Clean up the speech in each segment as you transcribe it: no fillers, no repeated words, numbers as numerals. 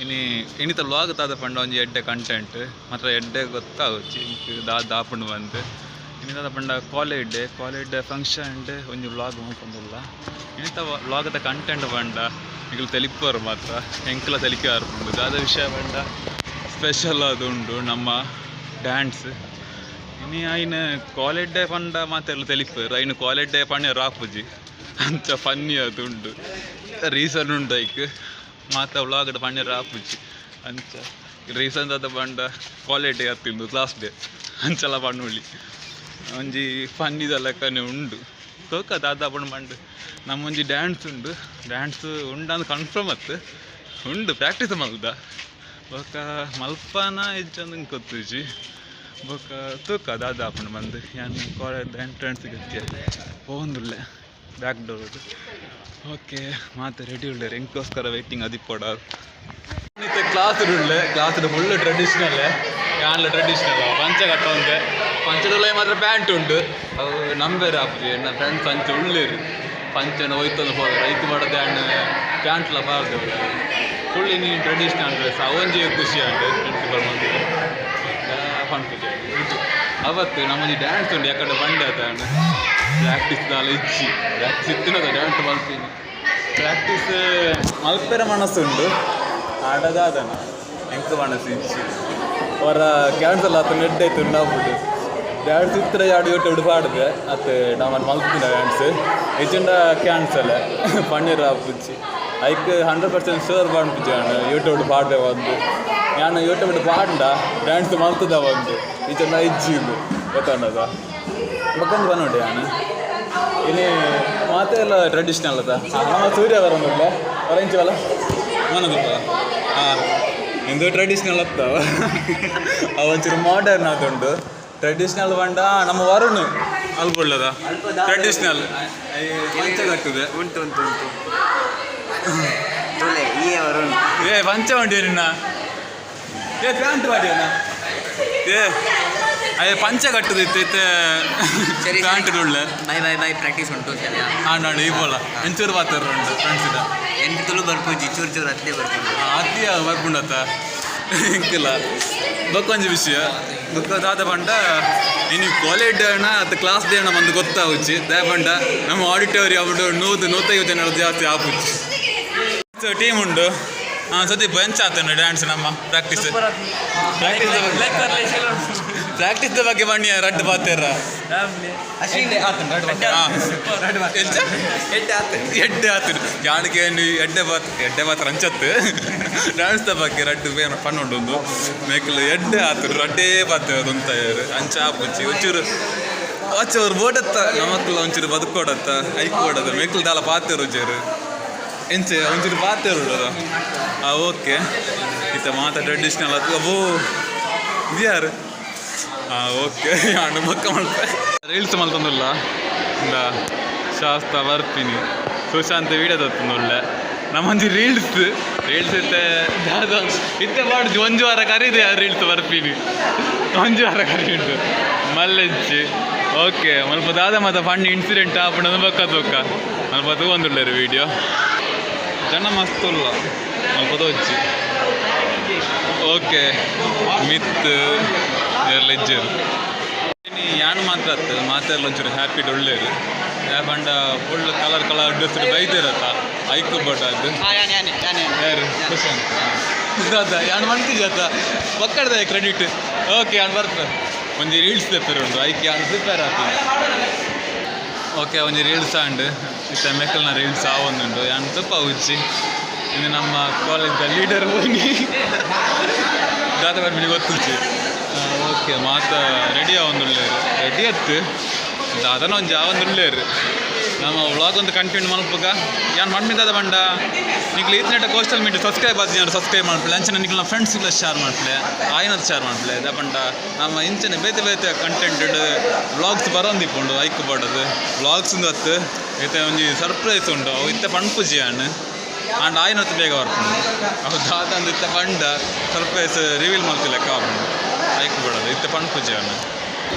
ಇನಿ ಇನಿತ ವ್ಲಾಗ್ ದಾದ ಪಂಡ ಒಂಜಿ ಎಡ್ಡೆ ಕಂಟೆಂಟ್ ಮಾತ್ರ ಎಡ್ಡೆ ಗೊತ್ತಾಗುಚ್ಚಿ ಎಂಕ್ ದಾದ ದಾಪುಂಡು ಪಂದ್. ಇನಿ ದಾದ ಪಂಡ college day, college day function ಡ್ ಒಂಜಿ ವ್ಲಾಗ್ ಮಲ್ತೊಂದುಲ್ಲ. ಇನಿತ ವ್ಲಾಗ್ದ ಕಂಟೆಂಟ್ ಪಂಡ ನಿಕುಲು ತೆಲಿಪುವರ್ ಮಾತ್ರ, ಎಂಕ್ಲ ತೆಲಿಕೆ ಬರ್ಪುಂಡು. ದಾದ ವಿಷಯ ಪಂಡ ಸ್ಪೆಷಲ್ ಆದುಂಡು ನಮ್ಮ ಡ್ಯಾನ್ಸ್. ಇನಿ ಐನ್ ಕಾಲೇಜ್ ಡೇ ಪಂಡ ಮಾತೆರ್ಲ ತೆಲಿಪುವೆರ್, ಐನ್ ಕಾಲೇಜ್ ಡೇ ಪಂಡ ರಾಪುಜಿ ಅಂಚ ಫನ್ನಿ ಆದುಂಡು. ರೀಸನ್ ಉಂಡು ಐಕ್, ಮಾತ ವ್ಲಾಗ್ಡ್ ಪಂಡ ರಾಪುಜಿ ಅಂಚ. ರೀಸನ್ ದಾದ ಪಂಡ ಕಾಲೇಜ್ ಡೇ ಅತ್ತಿಂದು ಕ್ಲಾಸ್ ಡೇ ಅಂಚಲ ಪಣ್ಣೊಲಿ. ಒಂಜಿ ಫನ್ನಿದ ಲೆಕ್ಕನೆ ಉಂಡು. ತೋಕ ದಾದ ಪಂಡ ಪಂಡ್ ನಮ್ಮೊಂಜಿ ಡ್ಯಾನ್ಸ್ ಉಂಡು, ಡ್ಯಾನ್ಸ್ ಉಂಡಂದು ಕನ್ಫರ್ಮ್ ಅತ್ತು ಉಂಡು, ಪ್ರಾಕ್ಟೀಸ್ ಮಲ್ದ ಬೊಕ್ಕ ಮಲ್ಪನ ಇಜ್ಜಂದು ಗೊತ್ತುಜಿ. ಬೊಕ್ಕ ತೂಕ ದಾದ ಆಪುಂಡು ಬಂದು. ಯಾನ್ ಕಾಲೇಜ್ ಎಂಟ್ರೆನ್ಸ್ ಗತ್ತಿಯ ಪೋವೊಂದುಲ್ಲೆ ಬ್ಯಾಕ್ ಡೋರ್. ಓಕೆ, ಮಾತ ರೆಡಿ ಉಲ್ಲೆರ್, ಎಂಕೋಸ್ಕರ ವೇಟಿಂಗ್ ಅದಿಪ್ಪೊಡ. ಇತ್ತೆ ಕ್ಲಾಸ್ ಉಳ್ಳೆ, ಕ್ಲಾಸ್ ಫುಲ್ ಟ್ರೆಡಿಷನಲ್, ಯಾನ್ಲ ಟ್ರೆಡಿಷನಲ್ ಪಂಚ ಕಟ್ಟೊಂದೆ. ಪಂಚದೊಳಗೆ ಮಾತ್ರ ಪ್ಯಾಂಟ್ ಉಂಡು, ಅವು ನಂಬೇರು ಆಪುಜಿ. ಎನ್ನ ಫ್ರೆಂಡ್ಸ್ ಅಂಚ ಉಳ್ಳೇರು, ಪಂಚನ ಒಯ್ತೊಂದು ಹೋದ್ರೆ ಐಕ್ ಮಾಡದೆ ಅಣ್ಣ ಪ್ಯಾಂಟ್ಲ ಬಾರ್ದು. ಫುಲ್ ಇನಿ ಟ್ರೆಡಿಷನಲ್ ಡ್ರೆಸ್, ಅವೊಂಜಿ ಖುಷಿ ಆಂಡ್ ಪ್ರಿನ್ಸಿಪಲ್ ಮಂದಿ ಪನ್ಪುಜಿ. ಅವತ್ತು ನಮ್ಮೊಂಜಿ ಡ್ಯಾನ್ಸ್ ಉಂಡು, ಯಾಕಂದ್ರೆ ಬಂಡೆ ಆತ ಅಣ್ಣ ಪ್ರಾಕ್ಟೀಸ್ ದಾಲ ಇಜ್ಜಿ. ಪ್ರಾಕ್ಟೀಸ್ ಇತ್ತಿನದ ಡ್ಯಾನ್ಸ್ ಮಲ್ತೀನಿ, ಪ್ರಾಕ್ಟೀಸ್ ಮಲ್ಪೆರ ಮನಸ್ಸುಂಡು, ಆಡದಾದನ ಎಂಕ್ ಮನಸ್ಸು ಇಜ್ಜಿ. ಹೊರ ಕ್ಯಾನ್ಸಲ್ ಆತ ನೆಡ್ಡೆ ಆಯ್ತು ಉಂಡಾಗ್ಬಿಟ್ಟು. ಡ್ಯಾನ್ಸ್ ಇತ್ತಿರ ಯಾಡು ಯೂಟ್ಯೂಬ್ ಪಾಡ್ದೆ ಅತ್ತೆ ನಮ್ಮ ಮಲ್ತಿನ ಡ್ಯಾನ್ಸ್ ಇಜ್ಜಿಂಡ ಕ್ಯಾನ್ಸಲ್ ಪನ್ನೀರ್ ಆಪುಜಿ. ಐಕ್ 100% ಶೋರ್ ಪನ್ಪುಜಿ. ನಾನು ಯೂಟ್ಯೂಬ್ ಪಾಡ್ದೆ ಒಂದು, ನಾನು ಯೂಟ್ಯೂಬ್ ಪಾಡ್ಂಡ ಡ್ಯಾನ್ಸ್ ಮಲ್ತದ ಒಂದು, ಇಜ್ಜಿಂಡ ಇಜ್ಜಿ ಇದು ಗೊತ್ತಾಂಡದ. ಬೊಕ್ಕೊಂದು ಬನ್ನೋಡಿ ನಾನು ಇಲ್ಲಿ ಮಾತೆ ಎಲ್ಲ ಟ್ರೆಡಿಷನಲ್ ಅದ. ನಮ್ಮ ಸೂರ್ಯ ಬರೋದಿಲ್ಲ ಹೊರಂಚು ಅಲ್ಲ ಮನದಪ್ಪ. ಹಾಂ, ಇಂದು ಟ್ರೆಡಿಷನಲ್ ಅತ್ತ, ಅವಂಚೂರು ಮಾಡರ್ನ್ ಆತುಂಡು. ಟ್ರೆಡಿಷನಲ್ ಪಂಡ ನಮ್ಮ ವರುಣ್ ಅಲ್ಪುಳ್ಳದ ಟ್ರೆಡಿಷನಲ್ ಪಂಚ ಕಟ್ಟುದೆ. ಉಂಟು ಉಂಟು ಉಂಟು ತುಲೆ ಈ ವರುಣ್. ಏ ಪಂಚ ಉಂಟು ನಿನ್ನ, ಏ ಪ್ಯಾಂಟ್ ಮಾಡಿಯನ, ಏ ಅಯ್ಯ ಪಂಚ ಕಟ್ಟುದು ಇತ್ತು ಇತ್ತೆ. ಸರಿ. ಪ್ಯಾಂಟ್ ಉಳ್ಳೆ. ಬಾಯ್ ಬಾಯ್ ಬಾಯ್, ಪ್ರಾಕ್ಟೀಸ್ ಉಂಟು ಸರಿಯಾ? ಆಂಡ್ ಈ ಬೋಲ ಎಂಚೂರು ಪಾತ್ರ ಉಂಟು ಫ್ರೆಂಡ್ಸ್ ಇದ. ಎಂಟು ತುಳು ಬರ್ಪುಜಿ, ಚೂರು ಚೂರು ಅತ್ತೆ ಬರ್ಪುಜಿ. ಅತ್ತಿಯ ಬರ್ಪುಂಡತ್ತ ಎಂಕಿಲ್ಲ. ಬೊಕ್ಕೊಂಜಿ ವಿಷಯ ಬೊಕ್ಕ ದಾದ ಪಂಡ, ಇನ್ನು ಕಾಲೇಜ್ ಅಣ್ಣ ಅತ್ತ ಕ್ಲಾಸ್ ಡೇ ಅಣ್ಣ ಬಂದು ಗೊತ್ತಾವುಚ್ಚಿ. ದಾಯ ಪಂಡ ನಮ್ಮ ಆಡಿಟೋರಿಯಂ 100 150 ಜನ ಜಾಸ್ತಿ ಆಪುಚ್ಚಿ. ಟೀಮ್ ಉಂಡು. ಹಾಂ ಸುದೀಪ್, ಎಂಚ ಆತನ ಡ್ಯಾನ್ಸ್ ನಮ್ಮ ಪ್ರಾಕ್ಟೀಸ್? ಪ್ರಾಕ್ಟೀಸ್ ಪ್ರಾಕ್ಟೀಸ್ ಬಗ್ಗೆ ಬನ್ನಿ ರಡ್ಡು ಪಾತೆರ. ಎಂಚ ಎಡ್ಡೆ ಆತನು ಯಾಣಿಗೆ ಎಡ್ಡೆ ಬಾತ್, ಎಡ್ಡೆ ಬಾತ್ ರಂಚತ್ತು. ಡ್ಯಾನ್ಸ್ ದ ಬಗ್ಗೆ ರಡ್ಡು ಬೇರೆ ಫನ್ ಉಂಡು. ಮೇಕಲ್ ಎಡ್ಡೆ ಆತರು, ರಡ್ಡೇ ಬಾತ್ ಉಂತಾಯರು. ಅಂಚ ಆಪುಚ್ಚಿ ಒಂಚೂರು ಆಚೆ ಬೋಟತ್ತ ನಮಕ್ಲ ಒಂಚೂರು ಬದುಕೋಡತ್ತ ಐಕ್ ಬೋಡತ್ತ ಮೇಕಲ್ ದಾಲ ಪಾತೆರು ಒಂಚೂರು ಎಂಚ ಒಂಚೂರು ಪಾತೆರು. ಆ ಓಕೆ, ಇತ್ತ ಮಾತ ಟ್ರೆಡಿಷನಲ್ ಅದು. ಅಬ್ಬೋ, ಇದು ಯಾರು? ಹಾಂ ಓಕೆ, ಯಾನು ಬೊಕ್ಕ ಮಲ್ಪೆ ರೀಲ್ಸ್ ಮಲ್ತೊಂದುಲ್ಲ. ಇಂದ ಶಾಸ್ತ ಬರ್ತೀನಿ, ಸುಶಾಂತ್ ವೀಡಿಯೋ ತತ್ತೊಂದುಲ್ಲೆ. ನಮ್ಮೊಂಜಿ ರೀಲ್ಸ್ ರೀಲ್ಸ್ ಇತ್ತೆ ದಾದ ಇತ್ತೆ ಮಾಡುದು. ಒಂಜಿ ವಾರ ಕರೀದೆ ರೀಲ್ಸ್ ಬರ್ತೀನಿ, ಒಂಜಿ ವಾರ ಕರಿ ಉಂಟು ಮಲ್ಲೆಂಚಿ. ಓಕೆ, ಮಲ್ಪ ದಾದ ಮಾತ ಫಣ್ಣಿ ಇನ್ಸಿಡೆಂಟ್ ಆಪುಂಡು ಬೊಕ್ಕ ತೂಕ. ಮಲ್ಪ ತೂವೊಂದುಲ್ಲೆರ್ ವೀಡಿಯೋ. ಜನ ಮಸ್ತ್ ಉಲ್ಲ ಮಲ್ಪ ತೋಚಿ. ಓಕೆ, ಮಿತ್ ಏರ್ಲ ಇಜ್ಜೆರ್. ಇನಿ ಯಾನ್ ಮಾತ್ರ ಅತ್ತು, ಮಾತೆರ್ಲ ಒಂಚೂರು ಹ್ಯಾಪಿ ಒಳ್ಳೇರು. ಪಂಡ ಫುಲ್ ಕಲರ್ ಕಲರ್ ಡ್ರೆಸ್ ಬೈದಿರತ್ತ ಐಕ್ ಬೋಟಾದ್. ಯಾರು ಸುಶಾಂತ್ ದಾದ ಯಾನ್ ಮಂತಿಜತ್ತ ಪಕ್ಕದ ಕ್ರೆಡಿಟ್. ಓಕೆ, ಯಾನ್ ಬರ್ತ ಒಂಜಿ ರೀಲ್ಸ್ ಪೇಪರ್ ಉಂಡು, ಐಕ್ ಯಾನ್ ಪ್ರಿಪೇರ್ ಆತೀನಿ. ಓಕೆ, ಒಂಜಿ ರೀಲ್ಸ್ ಆಂಡ್. ಇತ್ತೆ ಮೆಕ್ಕಲ್ನ ರೀಲ್ಸ್ ಆವೊಂದುಂಡು, ಯಾನ್ ತುಪ್ಪ ಉಜ್ಜಿ. ಇನ್ನು ನಮ್ಮ ಕಾಲೇಜ್ ಲೀಡರ್ ಹೋಗಿ ದಾದ ಬರ್ಪಿನಿ ಗೊತ್ತುಜ್ಜಿ. ಓಕೆ, ಮಾತ ರೆಡಿ ಆವೊಂದುಲ್ಲೆರ್, ರೆಡಿ ಅತ್ತು ದಾದನ ಒಂಜಿ ಆವೊಂದುಲ್ಲೆರ್. ನಮ್ಮ ವ್ಲಾಗ್ ಒಂದು ಕಂಟಿನ್ಯೂ ಮಲ್ಪುಗ. ಯಾನ್ ಮಣ್ಣಿದಾದ ಬಂಡ ನಿಕ್ಲು ಈತ್ನೆಟ ಕೋಸ್ಟಲ್ ಮೀಡಿಯಾ ಸಬ್ಸ್ಕ್ರೈಬ್ ಆದಿನ ಸಬ್ಸ್ಕ್ರೈಬ್ ಮಾಡ್ಪ್ಲೆ. ಅಂಚನೆ ನಿಕ್ಲು ಫ್ರೆಂಡ್ಸ್ಗಳ ಶೇರ್ ಮಾಡ್ಪ್ಲೆ, ಆಯ್ನದ್ ಶೇರ್ ಮಾಡ್ಪ್ಲೆ. ದಾದ ಪಂಡ ನಮ್ಮ ಇಂಚನೆ ಬೇತೆ ಬೇತೆ ಕಂಟೆಂಟ್ ವ್ಲಾಗ್ಸ್ ಬರೋಂದಿಪ್ಪುಂಡು. ಐಕ್ ಬೋಡದು ವ್ಲಾಗ್ಸ್ ಅತ್ತು ಇತ್ತೆ ಒಂಜಿ ಸರ್ಪ್ರೈಸ್ ಉಂಡು, ಅವು ಇತ್ತೆ ಪಣ್ಪುಜಿ ಯಾನ್. ಆಂಡ ಆಯ್ನತ್ತು ಬೇಗ ಬರ್ಪುಂಡು. ಅವು ದಾದಂದು ಇತ್ತೆ ಪಂಡ ಸರ್ಪ್ರೈಸ್ ರಿವೀಲ್ ಮಲ್ತಿಲೆಕ್ಕ ಆಪುಂಡು. ಐಕ್ ಬೋಡದು ಇತ್ತೆ ಪಣ್ಪುಜಿ ಯಾನ್.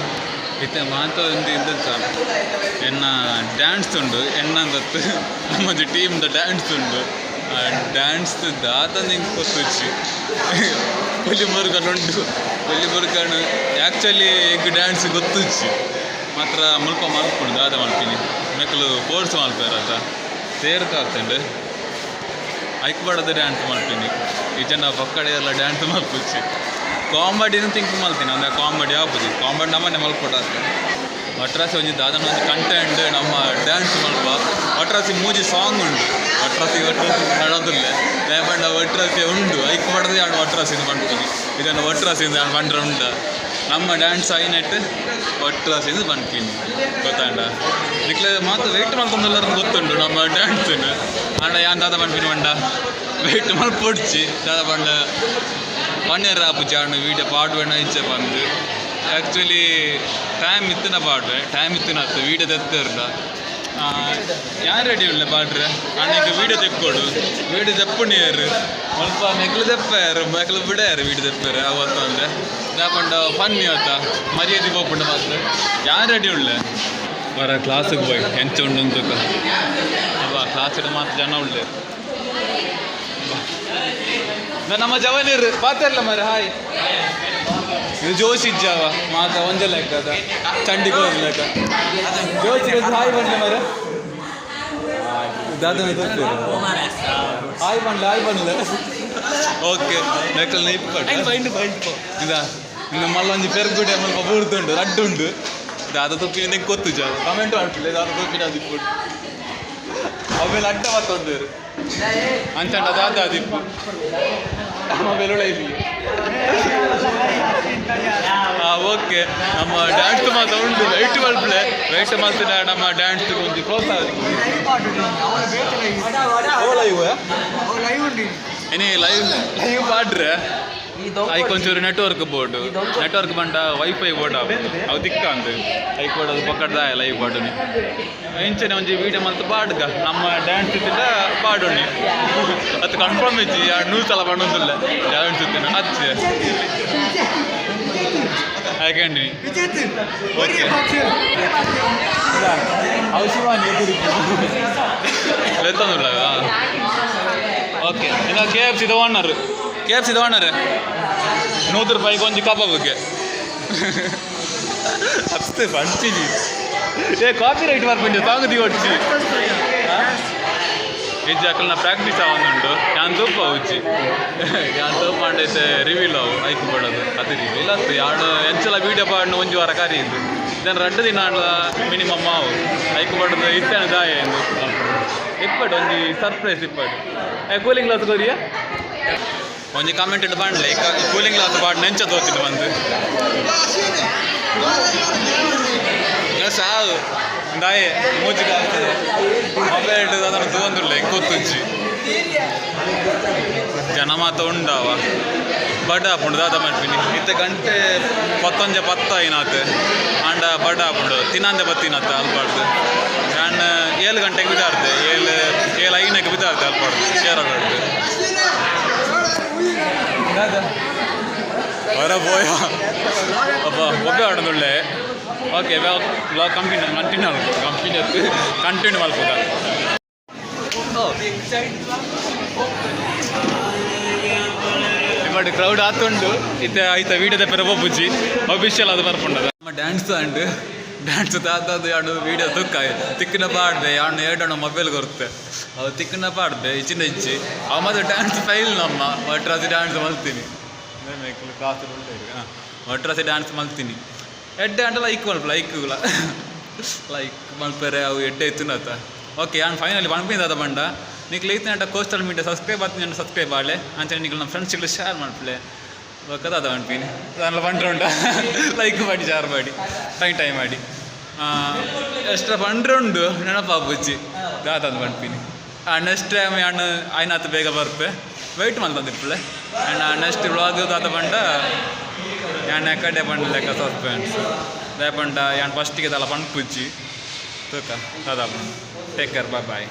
ಇತ್ತೆ ಮಾತ ಒಂದು ಇಂದೆಂತ ಎನ್ನ ಡ್ಯಾನ್ಸ್ ಉಂಡು, ಎನ್ನಂದತ್ತು ನಮ್ಮೊಂಜಿ ಟೀಮ್ದ ಡ್ಯಾನ್ಸ್ ಉಂಡು. ಡ್ಯಾನ್ಸ್ ದಾದ ನಿಂಗೆ ಗೊತ್ತುಚ್ಚಿ ಪುಲಿ ಮುರುಗನ್ ಉಂಟು. ಪುಲಿ ಮುರುಗನ್ ಆ್ಯಕ್ಚುಲಿ ಎಂಕ್ ಡ್ಯಾನ್ಸ್ ಗೊತ್ತುಚ್ಚಿ ಮಾತ್ರ ಮುಲ್ಪ ಮಲ್ಪುಂಡು. ದಾದ ಮಲ್ಪಿನಿ, ಮೆಕ್ಲು ಫೋರ್ಸ್ ಮಲ್ಪೇರ ಅತ್ತ ಸೇರ್ದು ಆಗ್ತಂಡು. ಐಕ್ ಬಡದ ಡ್ಯಾನ್ಸ್ ಮಲ್ಪಿನಿ. ಈ ಜನ ಪಕ್ಕಡೆ ಎಲ್ಲ ಡ್ಯಾನ್ಸ್ ಮಲ್ಪುಚ್ಚಿ. ಕಾಮಿಡಿನ ಥಿಂಕ್ ಮಲ್ತೀನಿ ಅಂದ್ರೆ ಕಾಮಿಡಿ ಆಪುಜಿ. ಕಾಮಿಡಿ ನಮ್ಮನೆ ಮಲ್ಪೊಡಾತ. ಒಟ್ರಾಸಿ ಒಂಜಿ ದಾದನ ಒಂಜಿ ಕಂಟೆಂಟ್ ನಮ್ಮ ಡ್ಯಾನ್ಸ್ ಮಲ್ಪ. ಒಟ್ರಾಸಿ ಮೂಜಿ ಸಾಂಗ್ ಉಂಡು. ಒಟ್ರಾಸಿ ಒಟ್ರಾಸಿ ನಡೋದಿಲ್ಲ ಲೇಪಂಡ ಒಟ್ರಾಸಿ ಉಂಡು. ಐಕ್ ಪಡದೆ ಯಾಡು ಒಟ್ರಾಸಿ ಪನ್ಪಿನಿ. ಇದನ್ನು ಒಟ್ರಾಸಿ ಪಂಡ್ರೆ ಉಂಡ ನಮ್ಮ ಡ್ಯಾನ್ಸ್ ಆಯಿನೆಟ್ ಒಟ್ರಾಸಿ ಪನ್ಪಿನಿ, ಗೊತ್ತಾಂಡ? ನಿಕ್ಲೆ ಮಾತ ವೆಯ್ಟ್ ಮಲ್ತೊಂದುಲ್ಲಾರ ಗೊತ್ತುಂಡು ನಮ್ಮ ಡ್ಯಾನ್ಸ್. ಆಂಡ ಯಾನ್ ದಾದ ಪನ್ಪಿನಿ ಪಂಡ, ವೆಯ್ಟ್ ಮಲ್ಪೊಡ್ಚಿ. ದಾದ ಪಂಡ ಪನ್ನೆರ ಆಪುಜಿ ಆಂಡ ವೀಡಿಯೋ ಪಾಡುವೆನ ಇಚ್ಛೆ ಬಂದು. ಆ್ಯಕ್ಚುಲಿ ಟೈಮ್ ಇತ್ತಿನ ಪಾಡುವೆ, ಟೈಮ್ ಇತ್ತಿನ ಅತ್ತು ವೀಡಿಯೋ ತೆತ್ತಿರ್ದ. ಯಾರು ರೆಡಿ ಉಳ್ಳೆ ಪಾಡ್ರೆ? ಅಣ್ಣಗೆ ವೀಡಿಯೋ ತೆಕ್ಕೊಡು. ವೀಡಿಯೋ ತೆಪ್ಪುಣಿಯರು ಸ್ವಲ್ಪ ಮೆಕ್ಲು ತೆಪ್ಪಾರು, ಮೆಕ್ಲು ಬಿಡ್ಯಾರು. ವೀಡಿಯೋ ತೆಪ್ಪಾರು ಅವತ್ತು ಅಂದ್ರೆ ದಾಪಂಡ ಫನ್ನಿ ಆತ ಮರ್ಯಾದೆ ಪೋಪುಂಡ ಮಾತ್ರ. ಯಾರು ರೆಡಿ ಉಳ್ಳೆ ಬರ ಕ್ಲಾಸಿಗೆ ಪೋಯ್ ಎಂಚ ಉಂಡು ಅಂತಕ. ಅಬ್ಬಾ, ಕ್ಲಾಸಿಡ್ ಮಾತ್ರ ಜನ ಉಳ್ಳೆ. ನಮ್ಮ ಜವನಿರು ಪಾತಿರ್ಲ ಮರ. ಹಾಯ್. ಇದು ಜೋಶ್ ಇಜ್ಜಾವ ಮಾತ ಒಂಜೆ ಲೆಕ್ಕ ಅದ ಚಂಡಿಗೋರ್ ಲೆಕ್ಕ. ಜೋಶ್ ಹಾಯ್ ಬಂಡ್ಲೆ ಮರ. ದಾದನ ತೋರ್ತೀರ? ಹಾಯ್ ಬಂಡ್ಲೆ, ಹಾಯ್ ಬಂಡ್ಲೆ. ಓಕೆ, ಮೆಕ್ಕಲ್ನ ಇಪ್ಪಟ್ಟು ಇದಾ. ಇನ್ನು ಮಲ್ಲೊಂಜಿ ಪೆರ್ಗುಡೆ ಮಲ್ಪ ಬೂರ್ದುಂಡು, ರಡ್ಡು ಉಂಡು. ದಾದ ತೊಪ್ಪಿನ ನಿಂಗೆ ಗೊತ್ತು ಜಾಗ. ಕಮೆಂಟ್ ಮಾಡ್ತಿಲ್ಲ ದಾದ ತೊಪ್ಪಿನ ಅದಿಪ್ಪು. ಆಮೇಲೆ ಅಡ್ಡ ಮತ್ತೊಂದು ಅಂಚಂಡ ದಾದ ಅದಿಪ್ಪು ಮೊಬೈಲ್ ಒಳ. ಓಕೆ, ನಮ್ಮ ಡ್ಯಾನ್ಸ್ ಮಾತ್ರ ಉಂಟು. ವೆಯ್ಟ್ ಮಲ್ಪಲೆ. ವೆಯ್ಟ್ ಮಲ್ತಿನ ನಮ್ಮ ಡ್ಯಾನ್ಸ್ ಒಂಜಿ ಪ್ರೋತ್ಸಾಹ. ಲೈವ್ ಏನೇ ಲೈವ್ ಲೈವ್ ಪಾಡ್ರೆ ಐಕ್ ಒಂಚೂರು ನೆಟ್ವರ್ಕ್ ಬೋರ್ಡ್. ನೆಟ್ವರ್ಕ್ ಬಂಡ ವೈಫೈ ಬೋರ್ಡ್ ಅವು ತಿಕ್ಕ ಅಂದ್ ಐಕ್ ಬೋರ್ಡ್ ಅದು ಪಕ್ಕದ ಲೈವ್ ಪಾಡುನಿ. ಇಂಚನೆ ಒಂಜಿ ವೀಡಿಯೋ ಮಲ್ತ್ ಪಾಡ್ಗ. ನಮ್ಮ ಡ್ಯಾನ್ಸ್ ಇತ್ತಿಂದ ಪಾಡುನಿ ಅದು ಕನ್ಫರ್ಮ್ ಇಜ್ಜಿ. 200 ಸಲ ಪಂಡೊಂದುಲ್ಲ ಡ್ಯಾನ್ಸ್ ಇತ್ತಿನ ಅಚ್ಚೆ ಹಾಗೆ. ಓಕೆ, ಅವು ಶಿವಾನಿ ಎತ್ತೊಂದುಲ್ಲ. ಓಕೆ, ಇನ್ನು ಕೆ ಎಫ್ ಸಿದ ಓನರ್, ಕೆ ಎಫ್ ಸಿದ ಓನರ್. 100 ರೂಪಾಯಿಗೆ ಒಂಜಿ ಕಬಾಬ್ಗೆ ಅಷ್ಟೇ ಪಂಚಿಜಿ. ಏ, ಕಾಪಿ ರೈಟ್ ಬರ್ಪುಂಡು ಸಾಂಗ್ ದಿವೊಡ್ಚಿ. ಇಜ್ಜಿ, ಅಕಲ್ನ ಪ್ರಾಕ್ಟೀಸ್ ಆವೊಂದುಂಡು. ಯಾನ್ ತೂಪ ಉಜ್ಜಿ. ಯಾನ್ ತೂಪ ಐತೆ ರಿವೀಲ್ ಅವು ಐಕ್ ಪಡೋದು. ಅದು ರಿವೀಲ್ ಅತ್ತು. ಯಾನ್ ಎಂಚಲ ವೀಡಿಯೋ ಪಾಡ್ನ ಒಂಜಿ ವಾರ ಕರಿಯಿದ್ದು. ಇದನ್ನು ರಡ್ಡು ದಿನ ಮಿನಿಮಮ್ ಅವು ಐಕ್ ಪಡೋದು. ಇತ್ತೇನೆ ದಾಯ ಎಂದು ಇಪ್ಪಡು ಒಂಜಿ ಸರ್ಪ್ರೈಸ್ ಇಪ್ಪಡು. ಏ, ಕೂಲಿಂಗ್ ಗ್ಲಾಸ್ ಕೊರಿಯ. ಒಂಜಿ ಕಮೆಂಟ್ ಇಟ್ಟು ಪಂಡ್ಲೆ, ಕೂಲಿಂಗ್ ಗ್ಲಾಸ್ ಪಾಡ್ ನೆಂಚ ತೋತಿದ್ದು ಬಂದು ಸಾವು ದಾಯೆ ಮೂಜಿ ಆಗ್ತದೆ. ಮೊಬೈಲ್ ಅದನ್ನು ತೂವೊಂದುಲ್ಲ ಗೊತ್ತುಜ್ಜಿ. ಜನ ಮಾತ ಉಂಡಾವ ಬಡ ಆಪುಂಡು. ದಾದ ಮಲ್ಪಿನಿ? ಇತ್ತೆ ಗಂಟೆ 10:50 ಆಯಿನಾತ್. ಆಂಡ ಬಡ ಆಪುಂಡು. ತಿನ್ನಂದೆ ಬತ್ತಿನತ್ತ ಅಲ್ಪಾಡ್ದು. ನಾನು 7 ಗಂಟೆಗೆ ಬಿದಾರ್ದೆ. 7, 7:05ಕ್ಕೆ ಬಿದಾರ್ದೆ ಅಲ್ಪಾಡ್ದು ಶೇರಗಾಡ್ದು. ಹೊರ ಬೋಯ ಅಬ್ಬ ಒಬ್ಬೆ ಆಡೋದುಳ್ಳೆ. ಓಕೆ, ವ್ಲಾಗ್ ಕಂಟಿನ್ಯೂ ಕಂಟಿನ್ಯೂ ಮಲ್ಪು. ಕಂಟಿನ್ಯೂ ಕಂಟಿನ್ಯೂ ಮಲ್ಪುಗ. ಬಟ್ ಕ್ರೌಡ್ ಆತುಂಡು ಇತ್ತೆ. ಐತ ವೀಡಿಯೋದ ಪೆರ ಪೋಪುಜಿ. ಅಫಿಷಿಯಲ್ ಅದು ಬರ್ಪುಂಡದ. ನಮ್ಮ ಡ್ಯಾನ್ಸ್ ಅಂಡ್ ಡ್ಯಾನ್ಸ್ ತಾತದು ಯಾಡು ವೀಡಿಯೋ ತುಕ್ಕ ತಿಕ್ಕಿನ ಪಾಡ್ದೆ. ಯಾಡು ಏಟಣ್ಣ ಮೊಬೈಲ್ ಕೊರ್ತೆ. ಅವು ತಿಕ್ಕಿನ ಪಾಡ್ದೆ. ಇಚ್ಚಿನ ಇಚ್ಚಿ ಅವ ಮಾತ್ರ ಡ್ಯಾನ್ಸ್ ಫೈಲ್. ನಮ್ಮ ಒಟ್ರಾಸಿ ಡ್ಯಾನ್ಸ್ ಮಲ್ತೀನಿ. ಕಾಸು ಹಾಂ ಒಟ್ರಾಸಿ ಡ್ಯಾನ್ಸ್ ಮಲ್ತೀನಿ. ಎಡ್ಡೆ ಅಂಡ ಲೈಕ್ ಮಲ್ಪ, ಲೈಕ್ ಲೈಕ್ ಮಲ್ಪೆರೆ. ಅವು ಎಡ್ಡೆ ಇತ್ತಿನತ್ತ. ಓಕೆ, ಯಾನ್ ಫೈನಲಿ ಪನ್ಪಿನ ಬಂಡ ನಿಕ್ಲೆ ಇತ್ತಿನ ಕೋಸ್ಟಲ್ ಮೀಡಿಯಾ ಸಬ್ಸ್ಕ್ರೈಬ್ ಆತೀನಿ, ಸಬ್ಸ್ಕ್ರೈಬ್ ಆಲೆ. ಅಂಚನೆ ನಿಕ್ಲೆ ನಮ್ಮ ಫ್ರೆಂಡ್ಸ್ಗಳು ಶೇರ್ ಮಲ್ಪಲೆ. ಬೊಕ್ಕ ದಾದ ಪನ್ಪಿನಿ? ದಾಲ ಪಂಡ್ರೆ ಉಂಟ, ಲೈಕ್ ಮಾಡಿ, ಶೇರ್ ಮಾಡಿ, ಟೈಮ್ ಟೈಮ್ ಮಾಡಿ. ಎಕ್ಸ್ಟ್ರಾ ಪಂಡ್ರೆ ಉಂಡು ನೆನಪಾಪುಜ್ಜಿ. ದಾದ ಪನ್ಪಿನಿ? ನೆಕ್ಸ್ಟ್ ಟೈಮ್ ಯಾನ್ ಆಯ್ನಾತ್ ಬೇಗ ಬರ್ಪೆ. ವೆಯ್ಟ್ ಮಲ್ತೊಂದಿಪ್ಪುಲೆ. ಆ್ಯಂಡ್ ನೆಕ್ಸ್ಟ್ ವ್ಲಾಗ್ ದಾದ ಪಂಡ, ಯಾನ್ ಕಡೆ ಪಂಡ ಲೆಕ್ಕ ಸಸ್ಪೆನ್ಸ್. ದಾಯ ಪಂಡ ಯಾನ್ ಫಸ್ಟಿಗೆ ದಾಲ ಪನ್ಪುಜ್ಜಿ. ತೂಕ ದಾದ. Take care, bye bye.